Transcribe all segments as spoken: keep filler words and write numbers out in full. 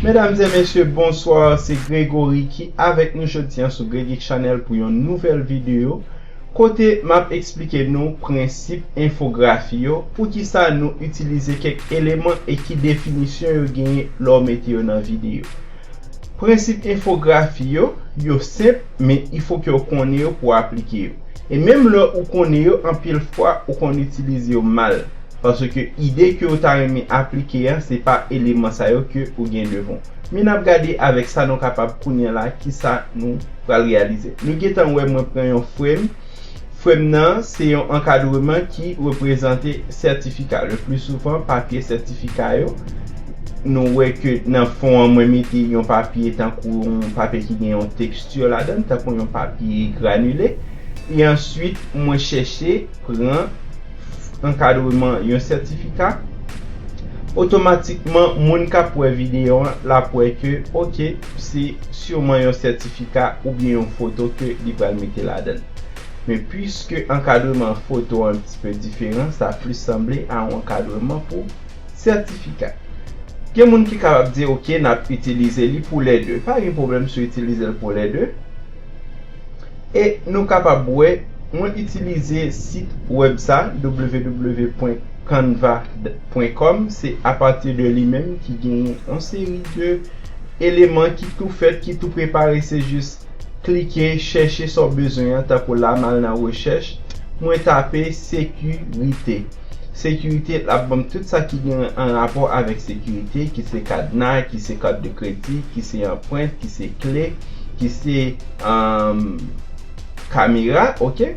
Medam e mesye, bonswa, se Gregory ki avèk nou jodi an sou Greg Geek Channel pou yon nouvèl videyo kote m ap eksplike nou prensip enfografi yo, poukisa nou itilize kèk eleman e ki definisyon yo genyen lè w mete yo nan videyo. Prensip enfografi yo, yo senp, men il faut ke w konnen yo pou w aplike yo. E menm lè ou konnen yo, anpil fwa ou konn itilize yo mal. Paske ide ke w ta renmen aplike a, se pa eleman sa yo ke ou gen devan w. Men n ap gade avèk sa nou kapab kounye a la, kisa nou pral reyalize. Nou gentan wè mwen pran yon frame. Frame nan, se yon ankadreman ki reprezante sètifika. Le pli souvan, papye sètifika yo, nou wè ke nan fon an, mwen mete yon papye tankou yon papye ki gen yon teksti ladan, tankou yon papye granile. E answit, mwen chèche pran ankadreman yon sètifika. Otomatikman, moun k ap wè videyo an, l ap wè ke, oke, se siman yon sètifika oubyen yon foto ke li pral mete ladan. Men piske ankadreman foto an un petit peu diferan, sa plis sanble a yon ankadreman pou sètifika. Gen moun ki kapab di, oke, n ap itilize li pou lè de. Pa gen pwoblèm si w itilize l pou lè de. E nou kapab wè, mwen itilize sit wèb sa, w w w pwen canva pwen com, se apati de li menm ki genyen yon seri de eleman ki tou fèt, ki tou prepare, se jis klike, chèche sa w bezwen an, tankou la, m al nan rechèch, mwen tape sekirite. Sekirite, l ap ban m tout sa ki gen an rapò avèk sekirite, ki se kadna, ki se kat de kredi, ki se anprent, ki se kle, ki se, um, kamera, oke?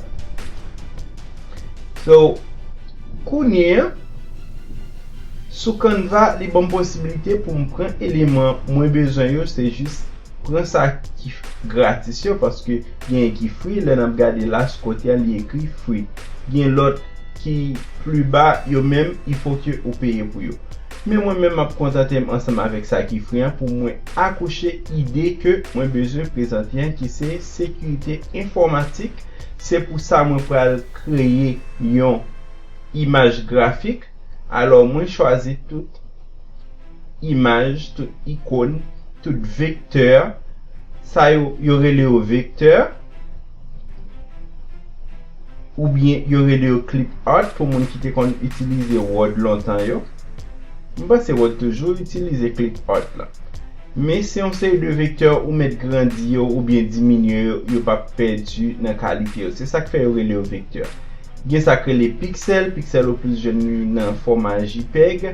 So, kounye a, sou Canva, li ban m posiblite pou m pran eleman mwen bezwen yo, se jis pran sa ki gratis yo, paske gen ki free, lè n ap gade la sou kote a, li ekri free. Gen lòt ki pli ba, yo menm, il faut que ou peye pou yo. Men mwen menm, m ap kontante m ansanm avèk sa ki free an pou mwen akouche ide ke mwen bezwen prezante an, ki se sekirite enfòmatik. Se pou sa mwen pral kreye yon imaj grafik. Alò, mwen chwazi tout imaj, tout ikòn, tout vektè. Sa yo, yo rele yo vektè. Oubyen yo rele yo clip art pou moun ki te konn itilize Word lontan yo. M panse Word toujou itilize clip art la. Men se yon seri de vektè ou mèt grandi yo oubyen diminye yo, yo p ap pèdi nan kalite yo. Se sa k fè yo rele yo vektè. Gen sa k rele piksèl, piksèl ou plis jwenn li nan fòma JPEG,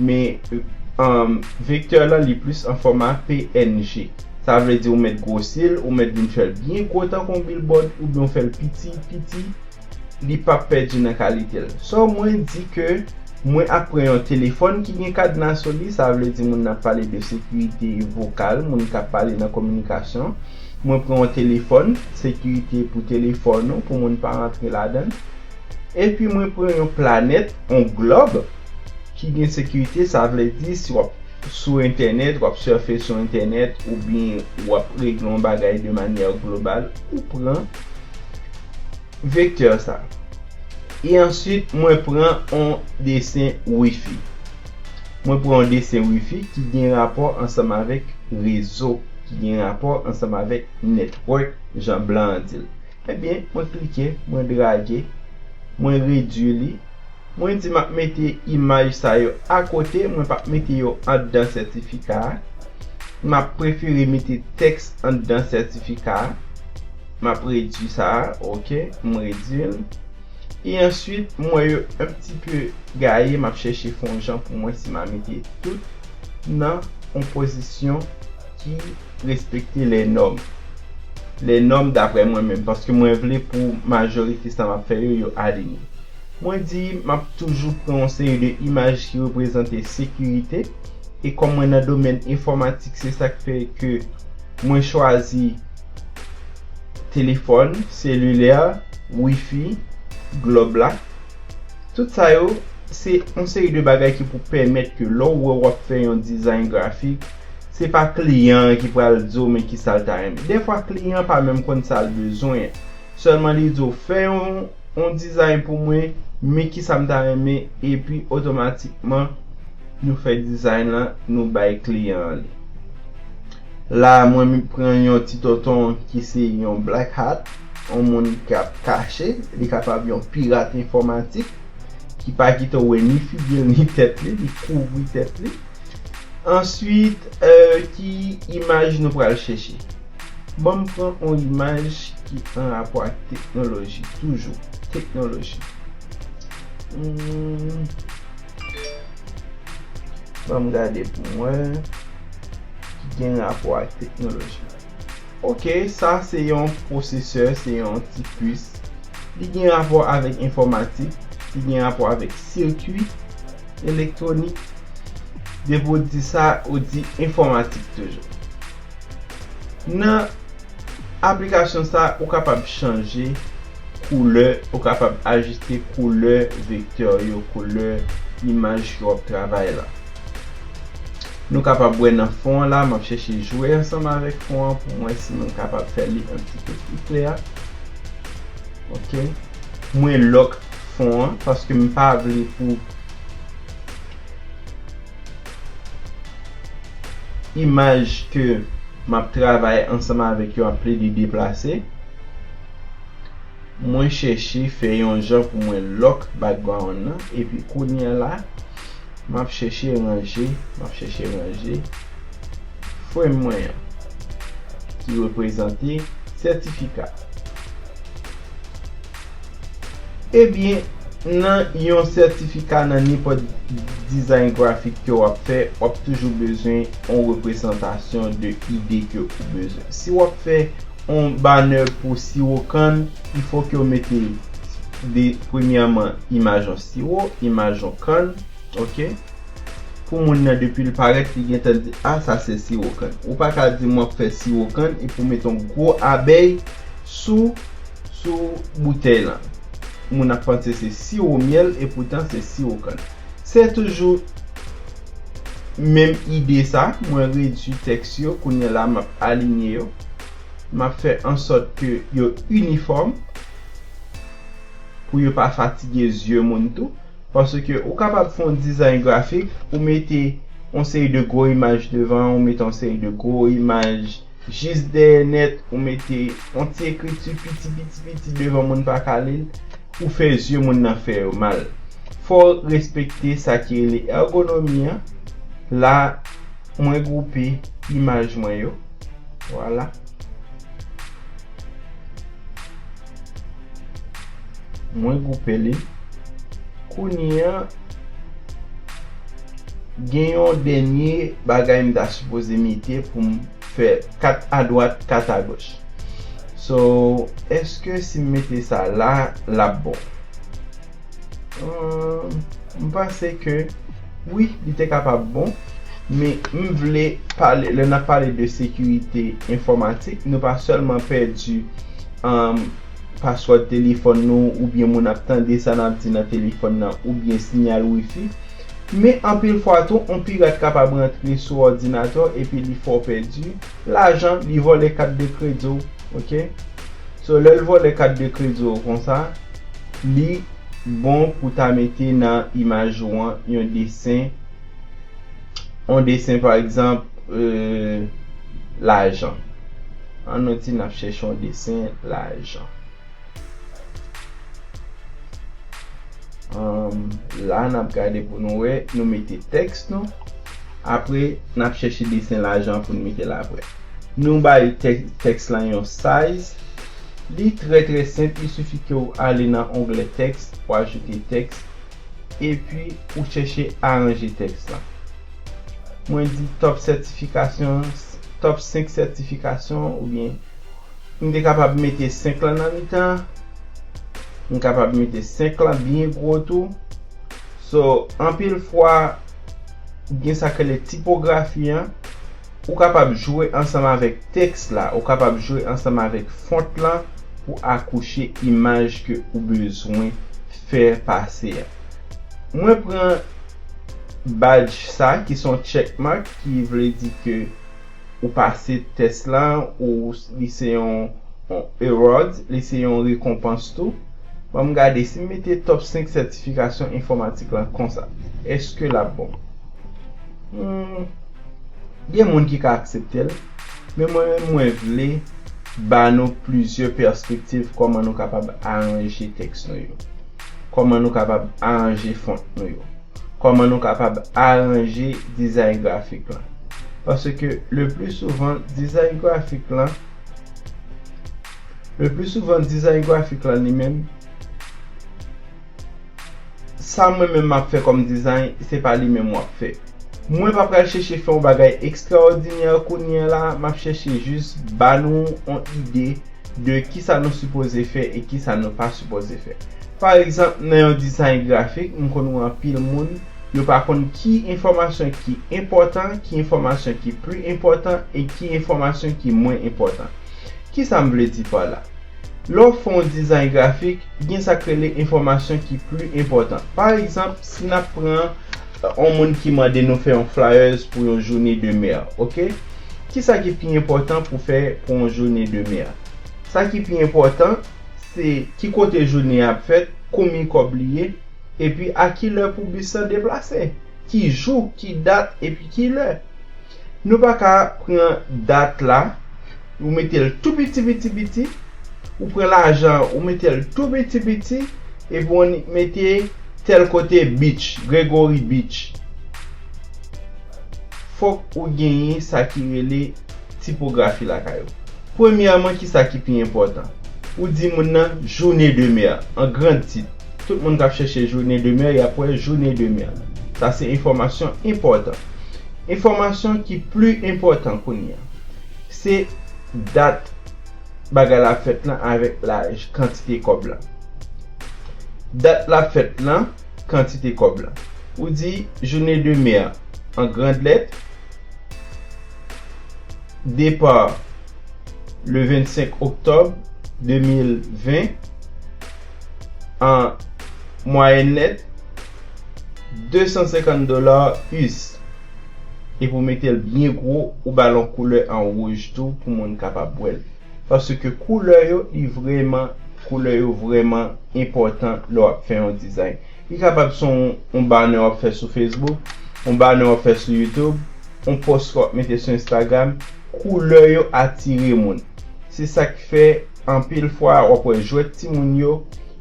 men, um, vektè la li plis an fòma PNG. Sa vle di ou mèt gwosi l, ou mèt vin fè l byen gwo tankou yon billboard, oubyen ou fè l piti, piti, li p ap pèdi nan kalite l. So, mwen di ke mwen ap pran yon telefòn ki gen kadna sou li, sa vle di moun nan ap pale de sekirite vokal, moun k ap pale nan kominikasyon. Mwen pran yon telefòn, sekirite pou telefòn ou, pou moun pa rantre ladan l. Epi mwen pran yon planèt, yon glòb, ki gen sekirite, sa vle di si w ap sou entènèt, w ap sèfe sou entènèt, oubyen w ap regle yon bagay de manyè global, ou pran vektè sa. E answit, mwen pran yon desen wifi. Mwen pran yon desen wifi ki gen rapò ansanm avèk rezo, ki gen rapò ansanm avèk network, jan blan an di l. Ebyen, mwen klike, mwen drage, mwen redui li. Mwen di m ap mete imaj sa yo akote, mwen p ap mete yo anndan sètifika a. M ap prefere mete tèks anndan sètifika a. M ap redui sa a, oke, m redui l. E answit, m wè yo un petit peu gaye, m ap chèche fè yon jan pou mwen si m a mete tout nan yon pozisyon ki respekte lè nòm. Lè nòm daprè mwen menm, paske mwen vle pou majorite sa m ap fè yo, yo alinye. Mwen di, m ap toujou pran yon seri de imaj ki reprezante sekirite, e kòm mwen nan domèn enfòmatik, se sa k fè ke mwen chwazi telefòn selilè, wifi, glòb la. Tout sa yo, se yon seri de bagay ki pou pèmèt ke lè w wè w ap fè yon dizayn grafik, se pa kliyan an ki pral di w men kisa l ta renmen. Dèfwa, kliyan an pa menm konn sa l bezwen. Sèlman li di w, fè yon, yon dizayn pou mwen, men kisa m ta renmen, epi otomatikman, nou fè dizayn lan, nou bay kliyan an li. La, mwen m pran yon ti tonton ki se yon black hat, yon moun k ap kache, li kapab yon pirat enfòmatik, ki pa kite w wè ni figi l, ni tèt li, li kouvri tèt li. Answit, euh, ki imaj nou pral chèche? Ban m pran yon imaj ki an rapò ak teknoloji, toujou. Teknoloji. Hmm. Ban m gade pou m wè ki gen rapò ak teknoloji. Ok, sa se yon pwosesè, se yon ti pis. Li gen rapò avèk enfòmatik, li gen rapò avèk sikui elektwonik. Depi w di sa, ou di enfòmatik toujou. Nan aplikasyon sa, ou kapab chanje koulè, ou kapab ajiste koulè vektè yo, koulè imaj ke w ap travay la. Nou kapab wè nan fon an la, m ap chèche jwe ansanm avèk fon an pou m wè si mwen kapab fè li un petit peu plus clair. Ok. Mwen lock fon an paske m pa vle pou imaj ke m ap travay ansanm avèk yo ap plede deplase. Mwen chèche fè yon jan pou mwen lock background nan, epi kounye a la, m ap chèche ranje, m ap chèche ranje frame mwen an, ki reprezante sètifika. Ebyen, nan yon sètifika, nan nenpòt dizayn grafik ke w ap fè, w ap toujou bezwen yon reprezantasyon de ide ke ou bezwen. Si w ap fè yon banner pou siwo kann, il fo ke w mete de, premyèman, imaj yon siwo, imaj yon kann, ok? Pou moun nan, depi l parèt, li gentan di, "Ah, sa se siwo kann." Ou pa ka di, "M ap fè siwo kann," epi w mete yon gwo abèy sou, sou boutèy lan. Moun ap panse se siwo myèl, epoutan se siwo kann. Se toujou menm ide sa, mwen redui tèks yo, kounye a la, m ap alinye yo. M ap fè an sòt ke yo inifòm pou yo pa fatige zye moun tou. Paske ou kapab fè yon dizayn grafik, ou mete yon seri de gwo imaj devan, ou mete yon seri de gwo imaj jis dèyè nèt, ou mete yon ti ekriti piti, piti, piti devan moun pa ka li l, ou fè zye moun nan fè yo mal. Fò w respekte sa ki rele ègonomi an. La, mwen gwoupe imaj mwen yo. Vwala. Mwen gwoupe li. Kounye a, gen yon dènye bagay m ta sipoze mete pou m fè kat adwat, kat agoch. So, èske si m mete sa la, l ap bon? Ahn, m panse ke wi, li te kapab bon, men m vle pale, lè n ap pale de sekirite enfòmatik, nou pa sèlman pèdi, ahn, password telefòn nou, oubyen moun ap tande sa n ap di nan telefòn nan, oubyen siyal wifi. Men anpil fwa tou, yon pirat kapab rantre sou òdinatè w epi li fè w pèdi lajan, li vòlè kat de kredi w, ok? So, lè l vòlè kat de kredi w konsa, li bon pou ta mete nan imaj ou an yon desen, yon desen, pa egzanp, euh, lajan. An nou di n ap chèche yon desen lajan. Ahn, la, n ap gade pou nou wè, nou mete tèks nou. Apre, n ap chèche desen lajan pou n mete la apre. Nou bay tèk-, tèks lan yon size. Li trè, trè senp. Il sifi ke w ale nan onglè tèks, w ajoute tèks, epi ou chèche aranje tèks lan. Mwen di top sètifikasyon, top senk sètifikasyon, oubyen m te kapab mete senk lan nan mitan. M kapab mete senk lan byen gwo tou. So, anpil fwa, gen sa k rele tipografi an. Ou kapab jwe ansanm avèk tèks la, ou kapab jwe ansanm avèk font lan pou akouche imaj ke ou bezwen fè pase a. Mwen pran badge sa, ki se yon check mark, ki vle di ke ou pase tès lan, ou li se yon, yon award, li se yon rekonpans tou. Ban m gade si m mete top senk sètifikasyon enfòmatik lan konsa. Èske l ap bon? Hmm, gen moun ki ka aksepte l. Men mwen menm, mwen vle ba nou plizyè pèspektiv kòman nou kapab aranje tèks nou yo, kòman nou kapab aranje font nou yo, kòman nou kapab aranje dizay grafik lan. Paske le pli souvan, dizay grafik lan, le pli souvan, dizay grafik lan li menm, sa mwen menm m ap fè kòm dizay, se pa li menm w ap fè. Mwen pa pral chèche fè yon bagay ekstraòdinè kounye a la, m ap chèche jis ba nou yon ide de kisa nou sipoze fè e kisa nou pa sipoze fè. Pa egzanp, nan yon dizay grafik, m konn wè anpil moun, yo pa konn ki enfòmasyon ki enpòtan, ki enfòmasyon ki pli enpòtan e ki enfòmasyon ki mwen enpòtan. Kisa m vle di pa la? Lè w fè yon dizay grafik, gen sa k rele enfòmasyon ki pli enpòtan. Pa egzanp, si n ap pran, euh, yon moun ki mande nou fè yon flyers pou yon journée de mer, oke? Kisa ki pi enpòtan pou fè pou yon journée de mer? Sa ki pi enpòtan, se ki kote jounen an ap fèt, konbyen kòb li ye, epi a ki lè pou bis lan deplase, ki jou, ki dat, epi ki lè. Nou pa ka pran dat la, ou mete l tou piti, piti, piti, ou pran lajan, ou mete l tou piti, piti, epi w mete tèl kote beach, Gregory Beach. Fòk ou genyen sa ki rele tipografi lakay ou. Premyèman, kisa ki pi enpòtan? Ou di moun nan journée de mer, an gran tit. Tout moun k ap chèche journée de mer, y ap wè journée de mer. Sa se enfòmasyon enpòtan. Enfòmasyon ki pli enpòtan kounye a, se dat bagay la ap fèt lan avèk laj, kantite kòb la. Dat la ap fèt lan, kantite kòb la. Ou di journée de mer an grand lèt, départ le vingt-cinq octobre deux mille vingt, an mwayèn nèt, de san senkant dola U S. Epi w mete l byen gwo, ou ba l yon koulè an wouj tou pou moun kapab wè l. Paske koulè yo, li vrèman, koulè yo vrèman enpòtan lè w ap fè yon dizay. Li kapab se yon, yon banner w ap fè sou Facebook, yon banner w ap fè sou YouTube, yon post w ap mete sou Instagram. Koulè yo atire moun. Se sa k fè, anpil fwa, w ap wè jwèt timoun yo,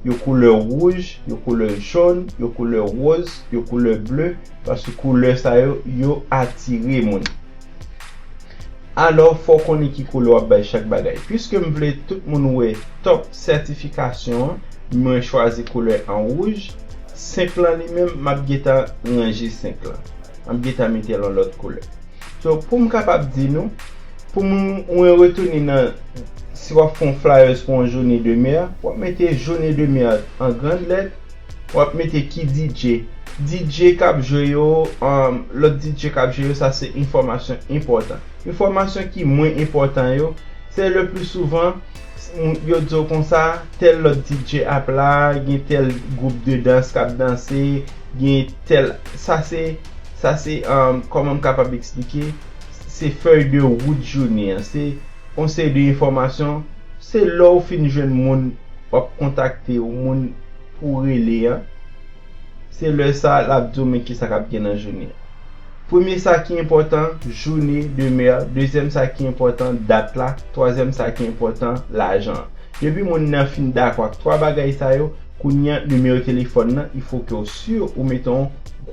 yo koulè wouj, yo koulè jòn, yo koulè wòz, yo koulè ble, paske koulè sa yo, yo atire moun. Alò, fò w konnen ki koulè w ap bay chak bagay. Piske m vle tout moun wè top sètifikasyon an, mwen chwazi koulè an wouj. Senk lan li menm, m ap gentan ranje senk lan. M ap gentan mete l yon lòt koulè. So, pou m kapab di nou, pou mwen retounen nan, si w ap fè yon flyers pou yon journée de mer, w ap mete journée de mer an gran lèt, w ap mete ki D J. D J k ap jwe yo, um, lòt D J k ap jwe yo, sa se enfòmasyon enpòtan. Enfòmasyon ki mwen enpòtan yo, se le pli souvan, yo di w konsa, tèl lòt D J ap la, gen tèl gwoup de dans k ap danse, gen tèl, sa se, sa se, um, kòman m kapab eksplike, se fèy de wout jounen an, se yon seri de enfòmasyon, se lè w fin jwenn moun w ap kontakte, ou moun pou w rele an, se lè sa l ap di w men kisa k ap gen nan jounen an. Premye sa ki enpòtan, journée de mer. Dezyèm sa ki enpòtan, dat la. Twazyèm sa ki enpòtan, lajan an. Depi moun nan fin dakò ak twa bagay sa yo, kounye a nimewo telefòn nan, il faut que w si ou mete yon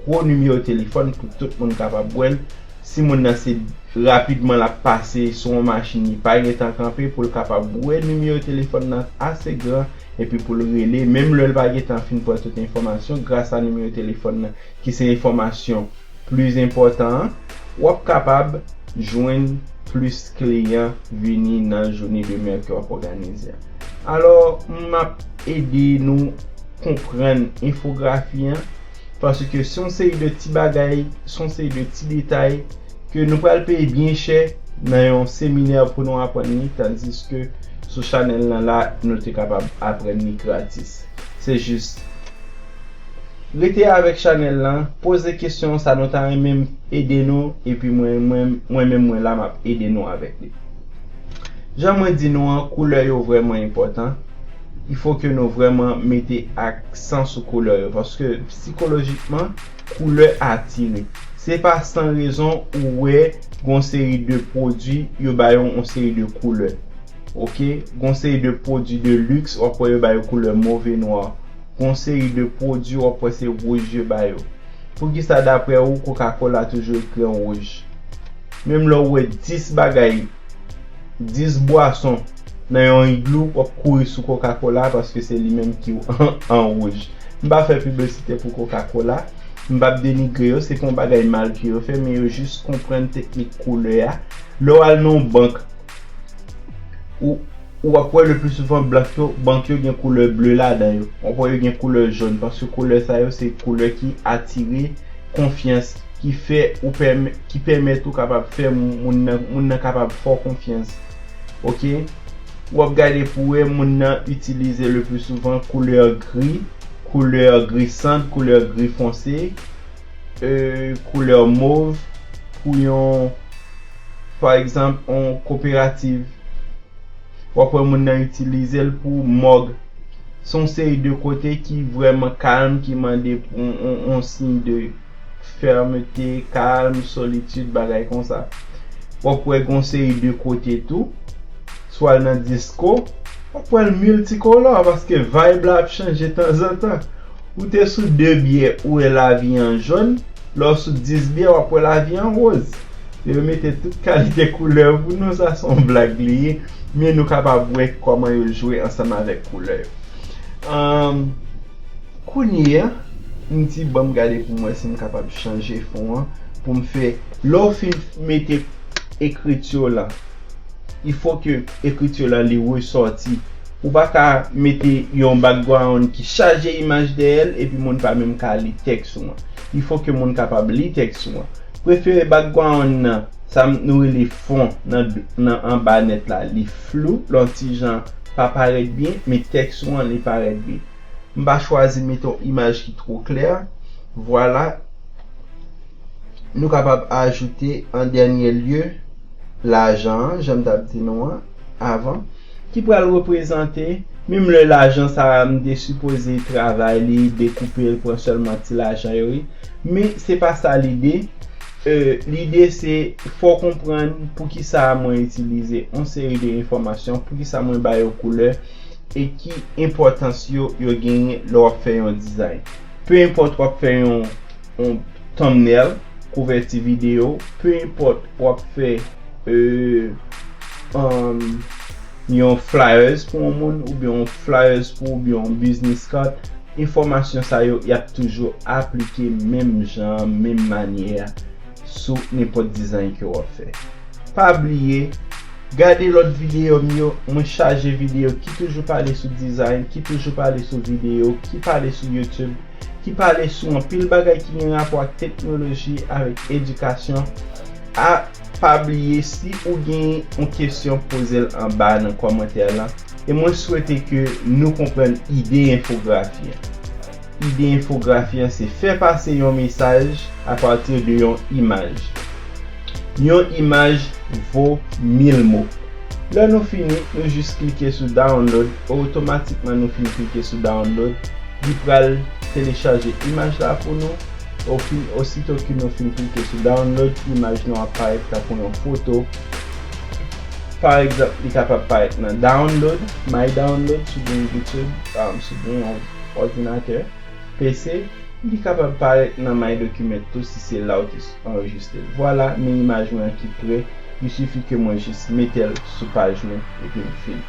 gwo nimewo telefòn pou tout moun kapab wè l. Si moun nan se rapidman l ap pase sou yon machin, li pa gentan kanpe pou l kapab wè nimewo telefòn nan ase gran, epi pou l rele, menm lè l pa gentan fin pran tout enfòmasyon, gras a nimewo telefòn nan, ki se enfòmasyon pli enpòtan an, w ap kapab jwenn plis kliyan vini nan journée de mer ke w ap òganize a. Alò, m ap ede nou konprann enfografi an, paske se yon seri de ti bagay, se yon seri de ti detay ke nou pral peye byen chè nan yon seminè pou nou aprann li, tandiske sou chanèl nan la, nou te kapab aprann li gratis. Se jis rete avèk chanèl lan, poze kesyon sa nou ta renmen ede nou, epi mwen, mwen, mwen menm mwen la m ap ede nou avèk li. Jan mwen di nou an, koulè yo vrèman enpòtan. Il faut que nou vrèman mete aksan sou koulè yo, paske sikolojikman, koulè atire. Se pa san rezon ou wè gon seri de pwodui yo ba yo yon seri de koulè. Ok, gon seri de pwodui de luxe w ap wè yo ba yo koulè move nwa. Gon seri de pwodui w ap wè se wouj yo ba yo. Poukisa dapre ou Coca-Cola toujou ekri an wouj? Menm lè w wè dis bagay, dis bwason nan yon iglou, w ap kouri sou Coca-Cola paske se li menm ki an, an wouj. M pa fè piblisite pou Coca-Cola, m p ap denigre yo, se pa yon bagay mal ke yo fè, men yo jis konprann teknik koulè a. Lè w al nan yon bank, ou, ou ap wè le pli souvan bank yo, bank yo gen koulè ble ladan yo. W ap wè yo gen koulè jòn, paske koulè sa yo se koulè ki atire konfyans, ki fè ou pèmè, ki pèmèt ou kapab fè moun nan, moun nan kapab fè w konfyans. Ok? W ap gade pou wè moun nan itilize le pli souvan koulè gri, koulè gri sant, koulè gri fonse, e, koulè mov pou yon, pa egzanp, yon koperativ. W ap wè moun nan itilize l pou mòg. Se yon seri de kote ki vrèman kalm, ki mande yon, yon, yon siy de fèmte, kalm, solitid, bagay konsa. W ap wè gon seri de kote tou, swa l nan disko, w ap wè l miltikolò paske vibe la ap chanje tanzantan. Ou te sou de byè, ou wè lavi an jòn, lè w sou dis byè, w ap wè lavi an woz. Yo mete tout kalite koulè pou nou, sa se yon blag li ye, men nou kapab wè kòman yo jwe ansanm avèk koulè yo. Ahn, kounye a, m di, ban m gade pou m wè si m kapab chanje fon an, pou m fè, lè w fin mete ekriti w lan, il faut que ekriti w lan li resòti. Ou pa ka mete yon background ki chaje imaj dèyè l epi moun pa menm ka li tèks ou an. Il faut que moun kapab li tèks ou an. Prefere background nan, sa nou rele fon nan, nan anba nèt la, li flou, l on ti jan pa parèt byen, men tèks ou an li parèt byen. M pa chwazi mete yon imaj ki twò klè. Vwala. Nou kapab ajoute an dènye lye lajan an, jan m t ap di nou an avan, ki pral reprezante, menm lè lajan sa a m te sipoze travay li, dekoupe l, pran sèlman ti lajan yo, wi. Men se pa sa lide. E, lide se fè w konprann poukisa mwen itilize yon seri de enfòmasyon, poukisa mwen ba yo koulè, e ki enpòtans yo, yo genyen lè w ap fè yon dizay. Pe enpòt w ap fè yon, yon thumbnail, kouvèti videyo, pe enpòt w ap fè, e, um, yon flyers pou yon moun, oubyen yon flyers pou, oubyen yon business card, enfòmasyon sa yo, y ap toujou aplike menm jan, menm manyè a sou nenpòt dizay ke w ap fè. Pa bliye, gade lòt videyo m yo, mwen chaje videyo ki toujou pale sou dizay, ki toujou pale sou videyo, ki pale sou YouTube, ki pale sou anpil bagay ki gen rapò ak teknoloji, avèk edikasyon. A, pa bliye, si ou gen yon kesyon, poze l anba nan kòmantè lan. E mwen swete ke nou konprann ide enfografi an. Ide enfografi an se fè pase yon mesaj apati de yon imaj. Yon imaj vo mil mo. Lè nou fini, nou jis klike sou download, e otomatikman nou fin klike sou download, li pral telechaje imaj la pou nou. Ofi-, osito ke nou fin klike sou download, imaj nou ap parèt tankou yon foto. Pa egzanp, li kapab parèt nan download, my download, si w gen YouTube, um, si w gen yon òdinatè, P C, li kapab parèt nan my document tou si se la w te anrejistre l. Vwala, men imaj mwen an ki prè, li sifi ke mwen jis mete l sou paj mwen epi m fini.